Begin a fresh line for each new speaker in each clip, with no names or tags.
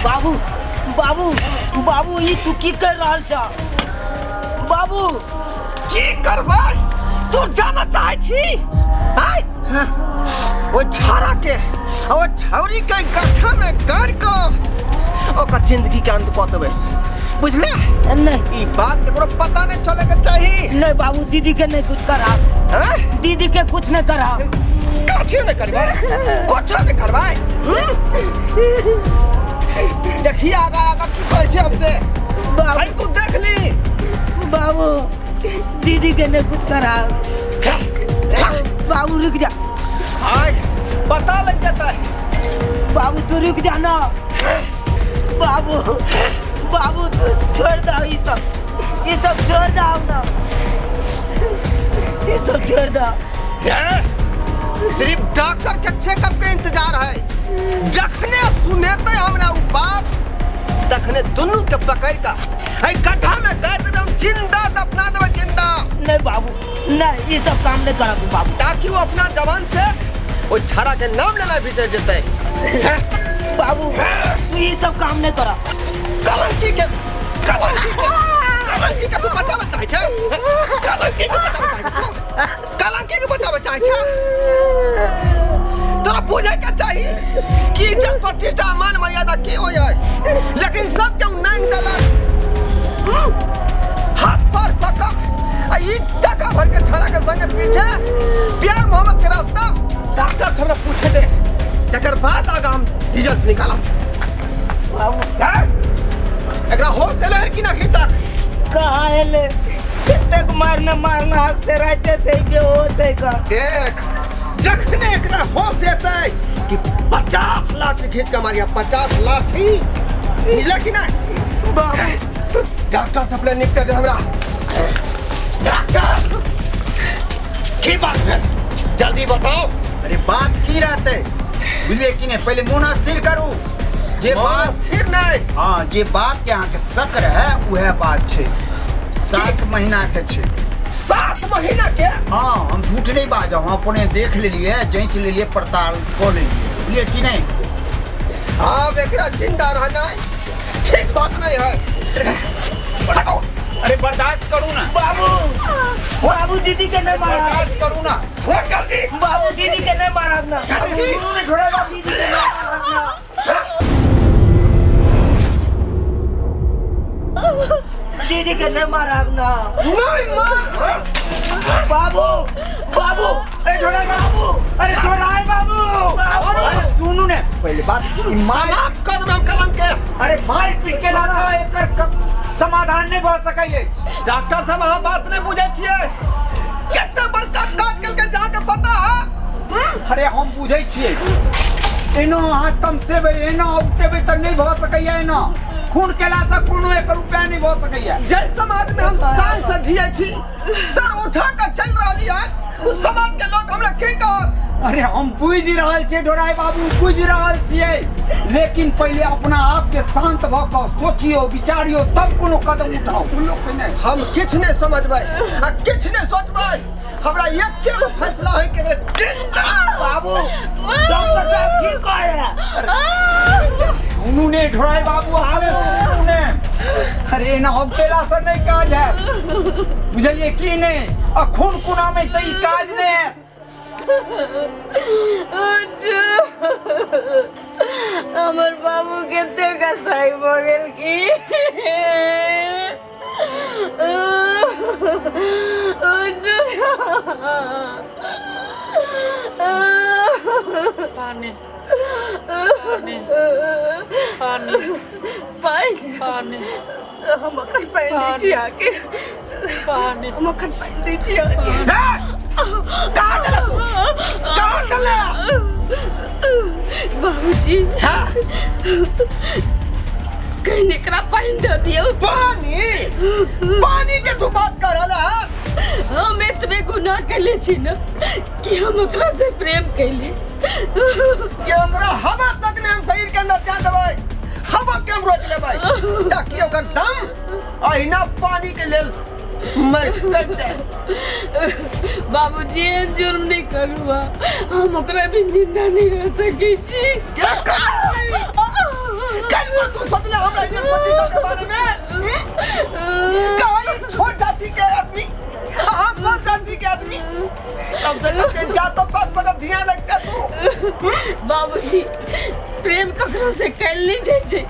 बाबू बाबू बाबू ई तू की कर रहल छ बाबू
की करबै तू जाना चाहै छी आय ओ छाड़ा के आ ओ छौरी के गड्ढा में गाड़ कऽ ओकर जिंदगी के अंत कऽ देबै बुझले
नहीं
ई बात केकरो पता नहीं चले के चाही
नहीं बाबू दीदी के नहीं कुछ करा
हैं
दीदी के कुछ नहीं करा
कुछ नहीं करबै कुछ नहीं करबै देखिए आगा आगा की करै छै हमसे
बाबू
अरे तू देख ली
बाबू दीदी के नहीं कुछ करा
जा, जा।
बाबू रुक जा
आय पता लग जाता है
बाबू तू रुक जा ना बाबू बाबू तू छोड़ दो ये सब ये सब छोड़ दो ना ये सब छोड़ दो
सिर्फ डॉक्टर के चेकअप के इंतजार है जखने सुनेते हमरा उ बात तखने दुनू के पकड़ के एहि गड्ढा में गाड़ देबै हम जिंदा दफना देबै जिंदा
नहीं बाबू नहीं ये सब काम नहीं करा तू बाबू
ताकि वो अपना जवान से वो छाड़ा के नाम लेना बिसर जेतै
बाबू तू ये सब काम नहीं करा
कलंकी के कलंकी के कलंकी के तू बचावे चाहै छै कलंकी के बचावे चाहै छै तू? कलंकी के बचावे चाहै छै तोरा बुझे के चाही कि इज्जत प्रतिष्ठा मान मर्यादा की होइ है लेकिन सबके उ नांग देलक हाथ पर कऽ कऽ आ ई टाका भर के छड़ा के संगे पीछे प्यार मोहब्बत के रास्ता डॉक्टर से हमरा पूछे दे तकर बाद आगा हम रिजल्ट निकालब
बाबू
हैं? एकरा होश एलै हन कि नहीं तक
कहाँ एले कतेक मारना मारना हक से राते से ही बेहोश है का
देख जखने एकरा होश एतै कि 50 लाठी खींच के मारिया 50 लाठी बुझल कि नहीं
बाबू
डॉक्टर से पहले निपटे दे हमरा डॉक्टर की बात भेल जल्दी बताओ
अरे बात की रहते बुझलिए कि नहीं पहले मोन स्थिर करू जे
मोन
बात
स्थिर नहीं
हाँ जे बात के अहाँके शक रहे उहे बात छै 7 महीना के छै
7 महीना के
हाँ हम झूठ नहीं बाजब हम अपने देख लेलिए जाँच लेलिए पड़ताल कऽ लेलिए बुझलिए कि नहीं
अब एकरा जिंदा रहना ठीक बात नहीं है हटो
अरे बर्दाश्त करू ना
बाबू बाबू दीदी के नहीं मारा
बर्दाश्त करू ना
जल्दी
बाबू दीदी के नहीं मारा ना
सुनू नहीं घोड़ा
दीदी के नहीं मारा ना दीदी के नहीं मारा ना
नहीं मार
बाबू बाबू
ए ढोरा
बाबू
अरे ढोराए बाबू अरे सुनू ने पहले बात ई मार
समाप्त कर देबै हम कलंक के
अरे मार पीट के लाता एकर समाधान नहीं भऽ सकैए
डॉक्टर साहब अहाँ बात नहीं बुझै छियै कते बड़का काज केलकै जे अहाँके पता है
अरे हम बुझै छियै एना अहाँ तमसेबै एना औतेबै तऽ नहि भऽ सकैए एना खून केलासँ कोनो एकर उपाय नहि भऽ सकैए
जै समाज में हम शान से जिए छी सर उठा कर चल रहली है उस समाज के लोग हमरा की कहत
अरे हम बुझि रहल छियै डोराय बाबू बुझि रहल छियै लेकिन पहिले अपना आपके शांत भऽ कऽ सोचियौ विचारियौ तब कोनो कदम उठाउ लोक नहि
हम किछु नहि समझबै आ किछु नहि सोचबै हमरा एके गो फैसला है कि जिंदा
बाबू डॉक्टर साहब की कहे है
सुनू ने ढोराय बाबू आवे सुनू ने अरे एना होतेला से नहीं काज है बुझलिए की नहीं आ खून कुना में से ई काज नहीं है
हमर बाबू कते कसाई भऽ गेल की
पानी पानी पानी
पानि
पानी
हम अखन पानि दै छी अहाँके
पानी
हम अखन पानि दै छी अहाँके
कहाँ चला तू कहाँ चला
बाबूजी
हाँ
कहीं एकरा पानि दऽ दियौ
पानी पानी के तू बात कर रहा है
हम एतबे गुनाह कैले छी न कि हम ओकरा से प्रेम कैली
ये ओकरा हवा तक ने हम शरीर के अंदर जा देबै हवा के हम रोक लेबै ताकि ओकर दम अहिना पानी के लेल मर कट जाए
बाबूजी एहन जुर्म नहीं करू हम ओकरा बिन जिंदा नहीं रह सकै छी
क्या कर कर तू
छी। प्रेम ककरो से कैल नहीं जाइ छै।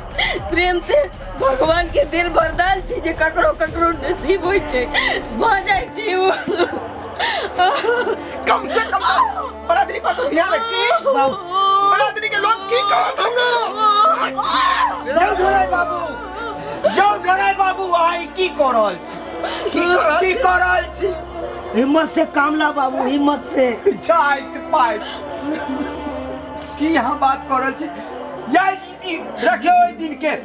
प्रेम से भगवान के दिल वरदान छै जे ककरो ककरो नसीब होइ छै, भऽ जाइ छै ओ।
कम से कम तो बरादरी पर तो ध्यान रखी। बरादरी के लोग की कहत हमरा?
यौ ढोराई बाबू, यौ ढोराई बाबू, अहाँ ई की कऽ रहल छी?
की कऽ रहल
की
छी?
कऽ रहल छी?
हिम्मत से काम ला बाबू, हिम्मत से।
जाइत पाइत की अहाँ बात कऽ रहल छी? या दीदी रखियौ ओहि दिन के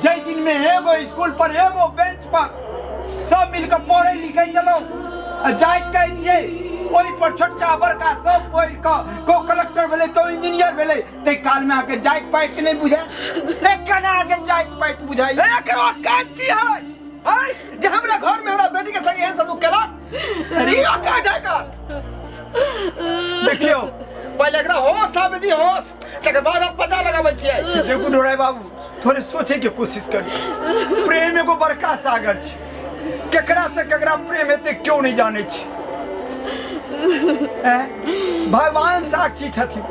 जाहि दिन में एगो स्कूल पर एगो बेंच पर सब मिलके पढ़ै लिखै छलहुँ आ जाइत कहै छियै ओहि पर छोटका बड़का सब पढ़ि कऽ को कलेक्टर भेलै तो इंजीनियर भेलै, ताहि कालमे अहाँके जाइत पाइत नहि बुझाय, केना अहाँके जाइत पाइत बुझाइ?
ए, एकर औकात की है? आय, जे हमरा घर में हमरा बेटी के संग एहन सलूक केलक, की औकात है एकर?
देखियौ,
पहिले एकरा होश आबे दी, होश, तकर बाद हम पता लगाबै छियै।
देखू ढोराई बाबू, थोड़े सोचे के कोशिश करियौ। प्रेम एगो बड़का सागर छै, केकरा से केकरा प्रेम हेतै क्यों नहीं जानै छै। ऐं? भगवान साक्षी छथिन,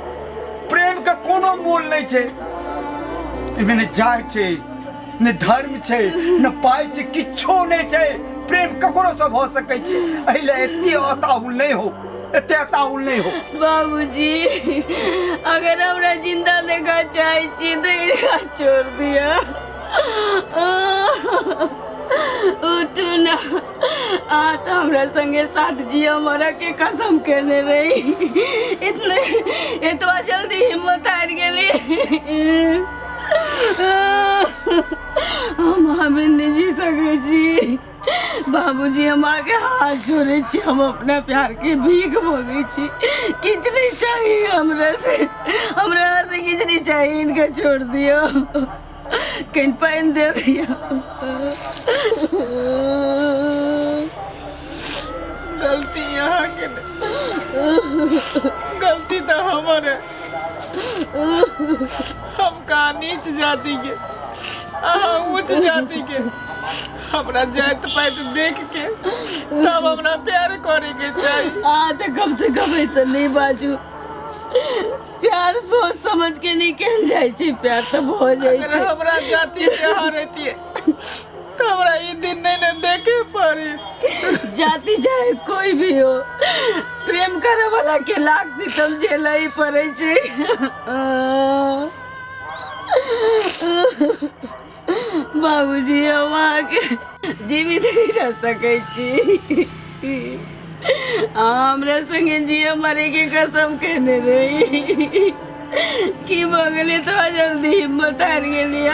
प्रेम के कोनो मोल नहीं छै। एहिमे ने जाति छै, ने धर्म छै, ने पाइ छै, किछो नहीं छै। प्रेम ककरो से भऽ सकै छै। एहि लए एते अताहुल नहीं हो, एते अताहुल नहीं हो।
बाबूजी, अगर हमरा जिंदा देखा चाहे छी तो इनका छोड़ दिया। उठू ना, आ तो हमरा संगे साथ जिया मरा के कसम केने रही, इतने एतबा जल्दी हिम्मत हारि गेली। हम हमें नहीं जी सकै छी बाबूजी। हम आके हाथ जोड़े छी, हम अपना प्यार के भीख मांगे छी। किछु नहीं चाहिए हमरा से, हमरा से किछु नहीं चाहिए। इनका छोड़ दियो, कहीं पानि दे दियो।
गलती यहाँ के नहीं, गलती तो हमर है। हम कहाँ नीच जाति के, अहाँ ऊंच जाति के। हमरा जाति पाति देख के तब हमरा प्यार करे के चाही।
आ तो कम से कम ऐसा नहीं बाजू। प्यार सोच समझ के नहीं कहल जाइ छै, प्यार तो भऽ जाइ
अगर
छै।
हमरा जाति के अहाँ रहतियै तो हमरा ई दिन नहीं ने देखे पड़ी।
जाति चाहे कोई भी हो, प्रेम करे वाला के लाख सितम झेले ही पड़े छै। बाबूजी, हम अहाँके जीवित नहीं रह सकै छी। अहाँ हमरा संगे जिए मरे के कसम केने रही, की भऽ गेलै तो जल्दी हिम्मत हारि गेली?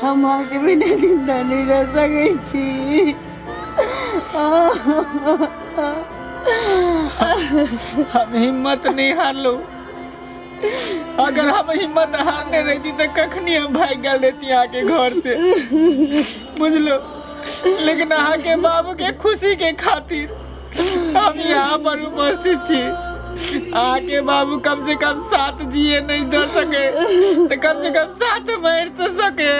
हम अहाँके बिना जिंदा नहीं रह सकै छी।
हम हिम्मत नहीं हारलू। अगर हम हिम्मत हारने रहती तो कखनी हम भाग गेल रहती अहाँ के घर से, बुझलो? लेकिन अहाँ के बाबू के खुशी के खातिर हम यहाँ पर उपस्थित छी। अहाँ के बाबू कम से कम साथ जिए नहीं दे सके तो कम से कम साथ मर तो सके।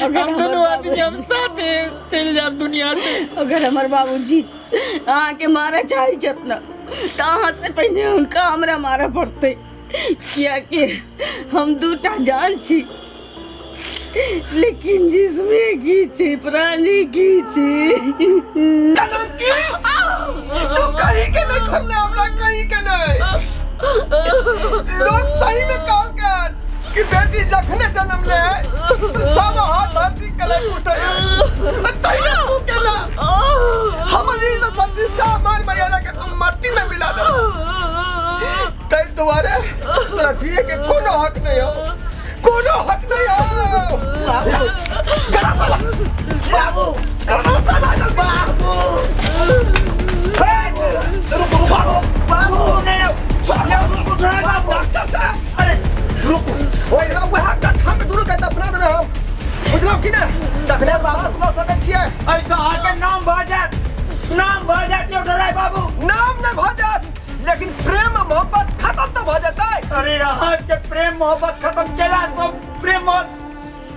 अगर
हम
हमर
दोनों
बाबू-
आदमी हम साथे चल जाब दुनिया से।
अगर हमर बाबूजी अहाँके मारऽ चाहै छथि ने, तऽ अहाँ से पहिने हुनका हमरा मारऽ पड़तै, कियाकि हम दूटा जान छी, लेकिन जिसमे की छै, प्राणी की छै।
तू कहीं के नहीं छोड़ले हमरा, कहीं के नहीं। लोग सही में कहल कर कि बेटी जखने जन्म ले सब हाथ धरती कले उठे, तहिया तू केला हमर इज्जत प्रतिष्ठा मान मर्यादा के तुम मट्टी में मिला दे। तै दुआरे तोरा जिए के कोनो हक नहीं हो, कोनो हक नहीं हो। गड़ा साला
बाबू,
गड़ा साला
बाबू,
रुकू बाबू, रुकू ने, रुकू ढोराई बाबू।
डॉक्टर साहब,
अरे रुकू।
ओए वएह गड्ढा में दुनू के दफना देबै हम, बुझलहुँ कि नहि? तखने साँस लऽ सकै छियै।
ऐसा अहाँके नाम भऽ जायत, नाम भऽ जायत यौ ढोराई बाबू।
नाम नहि भऽ जायत, लेकिन प्रेम आ मोहब्बत खत्म तऽ भऽ जेतै।
अरे अहाँके प्रेम मोहब्बत खत्म केला सब प्रेम मोहब्बत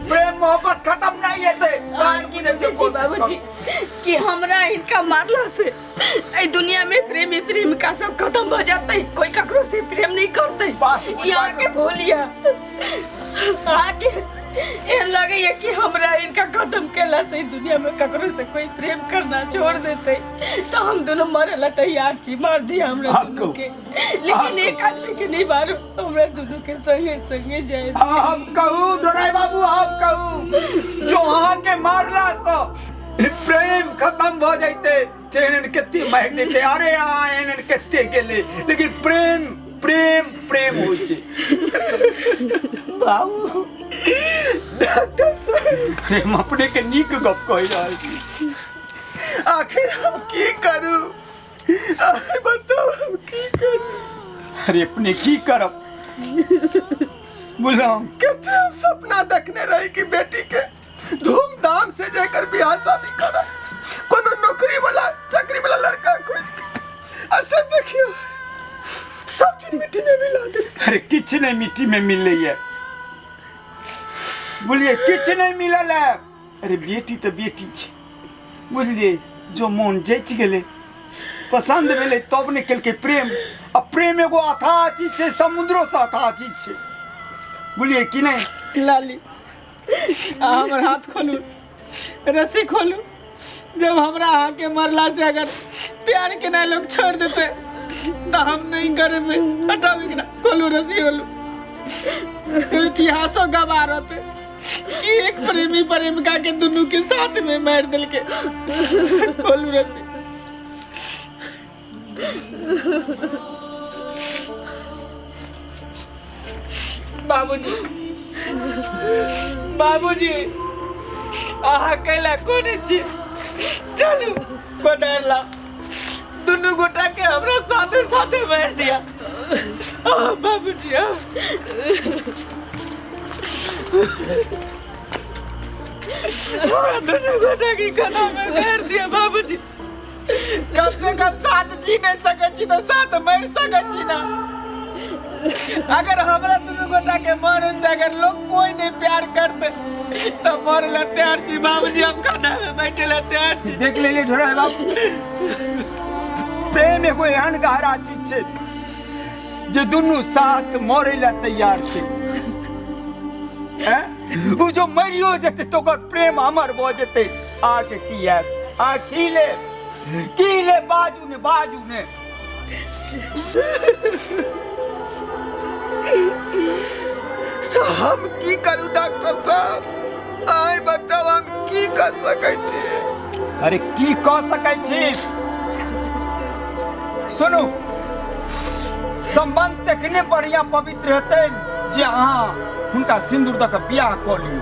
प्रेम मोहब्बत खत्म नहीं हेतै। बात
की
बुझै के
बुझै छी
कोशिश
बाबूजी
करू।
कि हमरा इनका मारला से एहि दुनिया में प्रेमी प्रेमिका सब खत्म भ जाते, कोई ककरो से प्रेम नहीं करते।
बात बुझ
यहाँ के भूलिया आके एहन लगैया कि हमरा इनका खत्म केला से ई दुनिया में ककरो से कोई प्रेम करना छोड़ देते तो हम दोनों मरे ला तैयार छी। मार दिया हमरा
आप
दोनों
कहू।
के, लेकिन एक आदमी के नहीं मारू, हमरा दोनों के संगे संगे जाए।
हम कहू डोराई बाबू, हम कहू जो अहाँ के मारला सँ प्रेम खत्म भ जैते तेहन कते मारि देते। अरे अहाँ एहन कते गेलै, लेकिन प्रेम प्रेम प्रेम होइ छै।
बाबू
डॉक्टर साहब, हम अपने के नीक गप कहि रहल छी।
आखिर हम की करू, आखिर बताउ हम की करू?
अरे अपने की करब बुझलहुँ?
कते हम सपना देखने रही कि बेटी के धूमधाम से जाकर बियाह शादी करब, कोनो नौकरी वाला चाकरी वाला लड़का खोज के, आ से देखियो सब चीज मिट्टी में मिला गेल।
अरे किछु नहीं मिट्टी में मिलैया, बुझलिए? किछु नहीं मिलल है। अरे बेटी तऽ बेटी छै, बुझलिए? जो मोन जचि गेलै, पसंद भेलै, तब ने केलकै प्रेम। आ प्रेम एगो अथाह चीज छै, समुद्रो से अथाह चीज छै, बुझलिए कि नहीं?
लाली, आ हमर हाथ खोलू, रस्सी खोलू। जब हमरा अहाँके मरला से अगर प्यार के ना लोग छोड़ देते तो हम नहीं करेंगे। हटाओ एकरा, खोलू रस्सी खोलू। इतिहासो गवाह रहते कि एक प्रेमी प्रेमिका के दोनों के साथ में मार दिल के। खोलू रस्सी। बाबूजी, बाबूजी, अहाँ कैला कोने छी? चलू कोदार ला, दुनू गोटा के हमरा साथे साथे मारि दिया। आह, बाबूजी, आह। हमरा दुनू गोटा के गला में मारि दिया बाबूजी। कम से कम साथ जी नहीं सकै छी तऽ साथ मरि सकै छी ना। अगर हमरा दुनू गोटा के मरे से अगर लोग कोई नहीं प्यार करते तो मरे ला तैयार छी बाबूजी, हम खाना में बैठे ला तैयार छी।
देख लेलियै ढोरा बाबू, प्रेम एगो एहन गहरा चीज छै जे दुनू साथ मरे ला तैयार छै। हैं? उ जो मरियो जेतै तऽ ओकर प्रेम अमर भऽ जेतै। आके की आयत आ की ले, की ले? बाजू ने, बाजू ने।
तो हम की करू डॉक्टर साहब, आइ बताउ हम की कर सकै छी?
अरे की कऽ सकै छी? सुनू, संबंध तखने बढ़िया पवित्र हेतै जे अहाँ हुनका सिंदूर दऽ कऽ बियाह कऽ लियौ,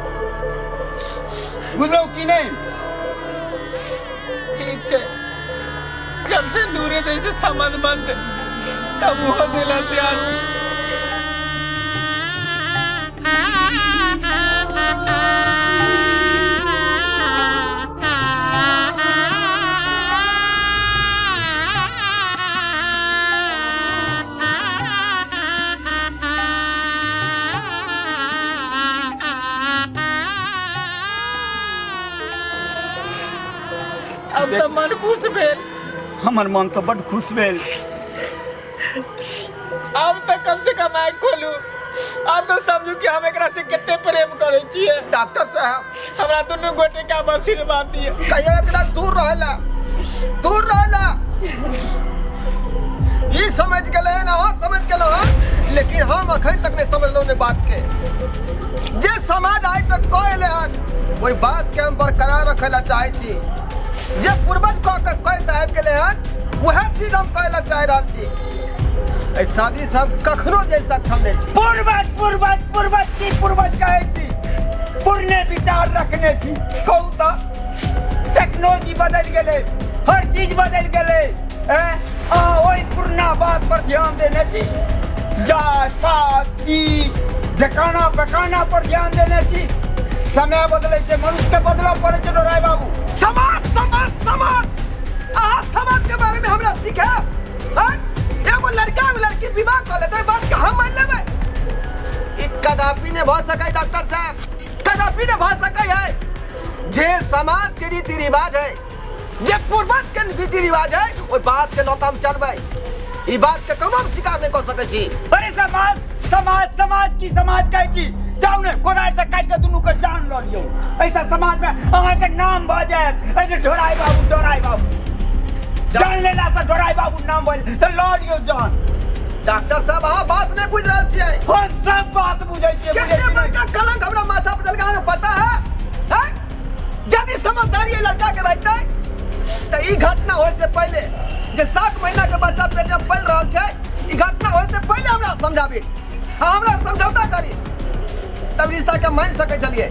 बुझलहुँ कि नहि?
ठीक छै, जब से दूरे दै छै संबंध बंद तब ओहो दिला तैयार छी। अब तऽ मन खुश भेल।
हमर मन तऽ बड्ड खुश भेल।
अब तऽ कम से कम आँखि खोलू, आब तऽ समझू कि हम एकरा से कते प्रेम करै छियै।
डॉक्टर साहब,
हमरा दुनू गोटे के आब आशीर्वाद दिअ।
कहियो एकरा दूर रहेला, दूर रहेला। ई समझ गेलै हन, अहाँ समझ गेलहुँ हन, लेकिन हम अखन तक नहीं समझलहुँ ने बात के। जे समाज आइ तक कह एलै हन ओहि बात के हम बरकरार रखै ला चाहै छी। जे पूर्वज कह के कहैत आबि गेलै हन वएह चीज हम कहै ला चाहि रहल छी। एहि शादी से हम कखनो जाय सक्षम नहीं छी।
पूर्वज पूर्वज पूर्वज की पूर्वज कहै छी, पुरने विचार रखने छी। कहू तऽ टेक्नोलॉजी बदलि गेलै, हर चीज बदलि गेलै, हैं? अहाँ ओहि पुरना बात पर ध्यान देने छी, जात पात की ढेकाना पकाना पर ध्यान देने छी। समय बदलै छै, मनुष्य के बदलऽ पड़ै छै। राय बाबू,
समाज समाज समाज, अहाँ समाज के बारे में हमरा सिखायब? हैं? एगो लड़का एगो लड़की विवाह कऽ लेतै बात के हम मान लेबै? ई कदापि नहि भऽ सकै डॉक्टर साहब, कदापि नहि भऽ सकै है। जे समाज के रीति रिवाज है, जे पूर्वज के रीति रिवाज है, ओहि बात के लऽ कऽ हम चलबै। ई बात के कोनो हम स्वीकार नहि कऽ सकै छी।
अरे समाज समाज समाज की समाज कहै छी, जाउ ने कोदारि से काटि के दुनू के जान लऽ लियौ। ऐसा समाज में अहाँके नाम भऽ जायत, ऐसे ढोराई बाबू डोराई बाबू, जान लेला से ढोराई बाबू नाम भऽ जायत, तऽ लऽ लियौ जान।
डॉक्टर साहब अहाँ बात नहि बुझि रहल छियै।
हम सब बात बुझै छियै।
केते बड़का कलंक हमरा माथा पर चल, अहाँके पता है? हैं? यदि समझदारी एहि लड़का के रहितै तऽ ई घटना होय से पहिले, जे 7 महीना के बच्चा पेट में पल रहल छै, ई घटना होय से पहिले हमरा समझाबी आ हमरा समझौता करी, तब रिश्ता के मान सकै छलियै।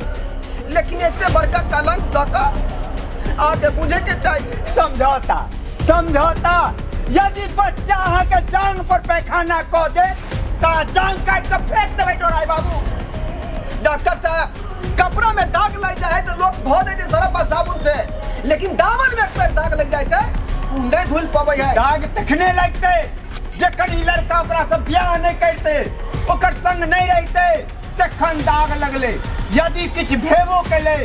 लेकिन एते बड़का कलंक दऽ कऽ अहाँके बुझे के चाही।
समझौता समझौता, यदि बच्चा अहाँके जांग पर पैखाना कऽ दे तऽ जांग काटि कऽ फेंक देबै डोराई बाबू।
डॉक्टर साहब कपड़ा में दाग लग जाए तो लोग धो दे सरफ आ साबुन से, लेकिन दामन में अक्सर दाग लग जाए छै उ नहीं धुल पबै है।
दाग तखने लगतै जखन ई लड़का ओकरा से ब्याह नहीं करते, ओकर संग नहीं रहते, तखन दाग लगले। यदि किछु भेबो केलै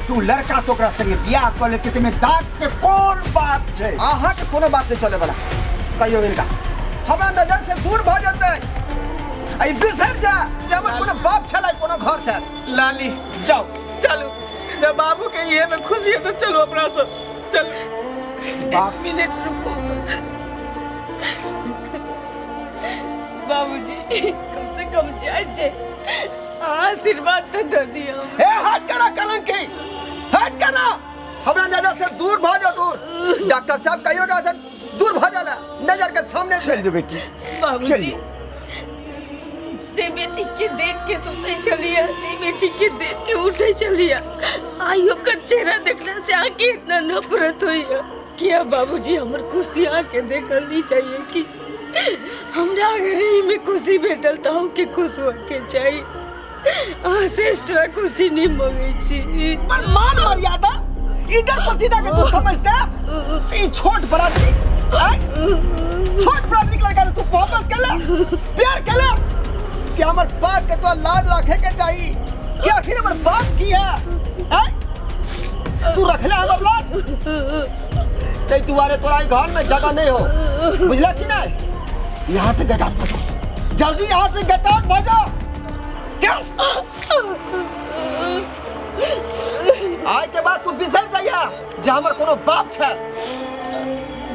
तू लड़का तो ओकरा संगे बियाह कऽ लेतै, तमे दाग के कोन बात छै?
अहाँ के कोनो बात नहीं चले वाला, कहियो हिनका हमरा नजर से दूर भऽ जेतै आ ई बिसरि जा जे हमर कोनो बाप छलै कोनो घर छल।
लाली
जाओ
चलू, जब बाबू के इहे में खुशी है तो चलो अपना सब चलो।
एक मिनट रुको बाबूजी, कम से कम जाए जाए आशीर्वाद तो दे दिया।
हे हट करा कलंकी, हट करा, हमरा नजर से दूर भऽ जाओ दूर। डॉक्टर साहब कहियो जा से दूर भऽ जाला नजर के सामने से।
चल बेटी
बाबूजी जे बेटी के देख के सुते छलिया, जे बेटी के देख के उठे छलिया, आई ओकर चेहरा देखला से आके इतना नफरत होइया किया बाबूजी हमर खुशी आके देखल नहीं चाहिए कि हमरा अगर एहि में खुशी भेटल तऽ अहूँके खुश होके चाही। अहाँ से एक्स्ट्रा खुशी नहीं मंगै छी।
पर मान मर्यादा इधर पसीना के तू समझता ई छोट बरादरी, आय? छोट बरादरी के लड़का से तू मोहब्बत केला, प्यार केला, कि हमर बाप के तो लाज रखे के चाही कि आखिर हमर बाप की है? आय? तू रखले हमर लाज, तै दुआरे तोरा ई घर में जगह नहीं हो, बुझला कि नहीं? यहाँ से गेट आउट हो जाओ, जल्दी यहाँ से गेट आउट हो जाओ। आय के बाद तू बिसर जाइया जे हमर कोनो बाप छै।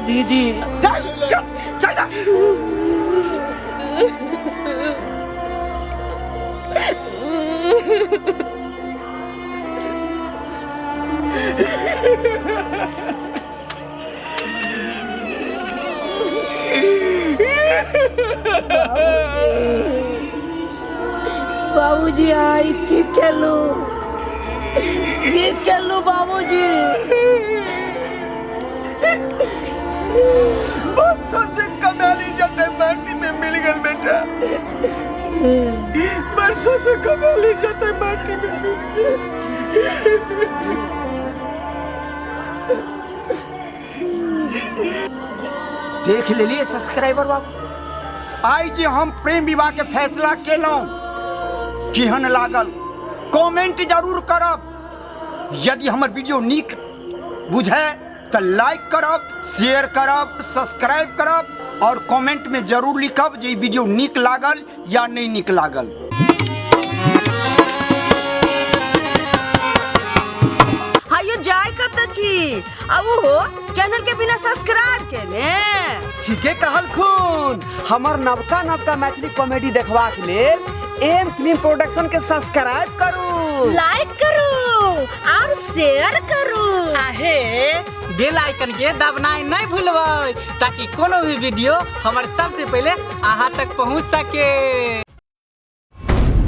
दीदी
चल चल चल जा।
बाबूजी आई की केलू, की केलू बाबूजी?
बरसों से कमाली जाते माटी में मिल गल बेटा, बरसों से कमाली जाते माटी में मिल गल।
देख लेलिए सब्सक्राइबर बाबू, आइ जे हम प्रेम विवाह के फैसला केलहुँ केहन लागल कमेंट जरूर करब। यदि हमर वीडियो नीक बुझाय तऽ लाइक करब, शेयर करब, सब्सक्राइब करब और कमेंट में जरूर लिखब जे ई वीडियो नीक लागल या नहीं नीक लागल।
हायो जाय कत छी आ उहो चैनल के बिना सब्सक्राइब केने।
ठीके कहल खून, हमर नवका नवका मैथिली कॉमेडी देखबाक लेल एम फिल्म प्रोडक्शन के सब्सक्राइब करू,
लाइक करू और शेयर करू।
आहे बेल आइकन के दबनाई नहीं भूलबै ताकि कोनो भी वीडियो हमर सबसे पहले अहाँ तक पहुँच सके।